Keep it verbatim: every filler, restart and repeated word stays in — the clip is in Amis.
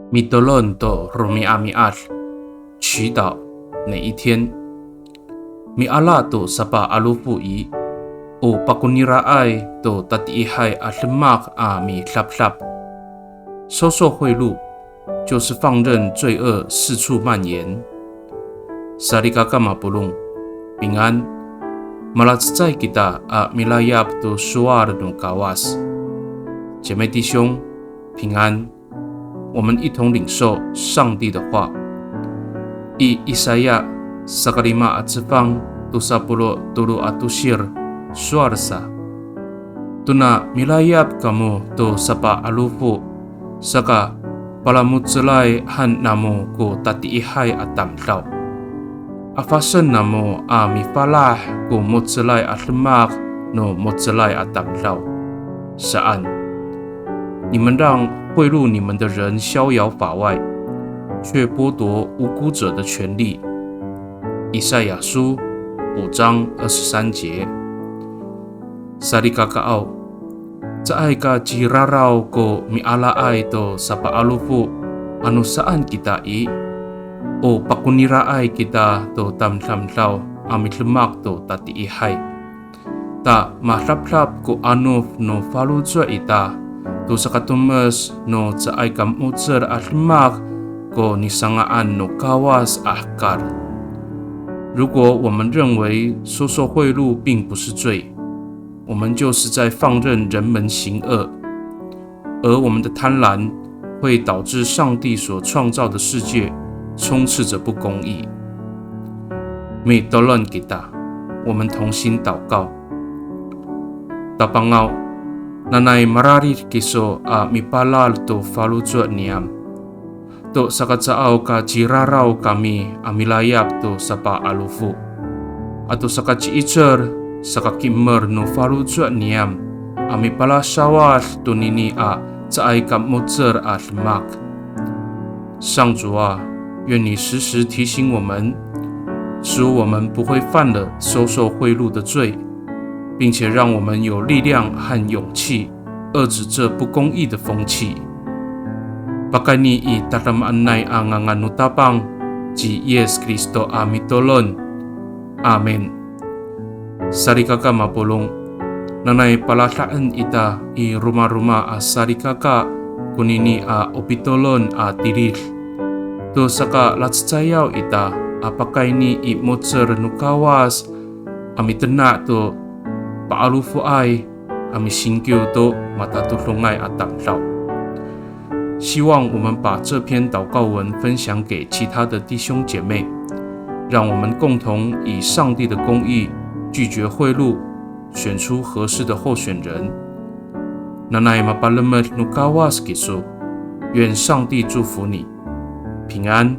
Mitolon to romi'ami'ad, 祈祷每一天。Miala to sapa'alofo i, o pakoniraay to tatiihay a demak a midapdap. 收受贿赂，就是放任罪恶四处蔓延。Salikaka mapolong, 平安。Malacecay kita a milayap to sowal no Kawas. 姐妹弟兄，平安。我们一同领受上帝的话。I Isaya sakalima a cefang tosa polo' tolo a tosir, sowal sa. Tona milayap kamo to sapa'alofo, saka palamocelay han namo ko tatiihay a tamdaw. Afasen namo a mifalah ko mo^celay a demak no mo^celay a tamdaw saan. 你们让贿赂你们的人逍遥法外，却剥夺无辜者的权利。以赛亚书五章二十三节。Salikakaaw, caay ka ciraraw ko mialaay to sapa'alofo, ano saan kita i, o pakoniraay kita to tamdamdaw a midemak to tatiihay. Ta madapdap ko anof no faloco' ita to sakatomes no caay ka mo^cel a demak ko nisanga'an no Kawas a hekal. 如果我们认为收受贿赂并不是罪，我们就是在放任人们行恶，而我们的贪婪会导致上帝所创造的世界充斥着不公义。Mitolon kita, 我们同心祷告。Tapangaw, nanay mararid kiso a mipalal to faloco' niyam. To sakacaaw ka ciraraw kami a milayap to sapa'alofo. Ato sakaci'icel, sakakimer no faloco' niyam a mipalasawad tonini a caay ka mo^cel a demak. 上主啊，愿你时时提醒我们，使我们不会犯了收受贿赂的罪，并且让我们有力量和勇气 遏制这不公义的风气。Pakayni i tadamaanay a ngangan no Tapang ci Yis Kristo a mitolon. Amin. Salikaka mapolong, nanay paladaen ita i romaroma a salikaka konini a o pitolon a tilid. To sakalacecayaw ita a pakayni i mo^cel no Kawas a mitena' to pa'alofoay a misingkiw to matatodongay a tamdaw. 希望我们把这篇祷告文分享给其他的弟兄姐妹，让我们共同以上帝的公义拒绝贿赂，选出合适的候选人。Nanay mapalemed no Kawas kiso. 愿上帝祝福你，平安。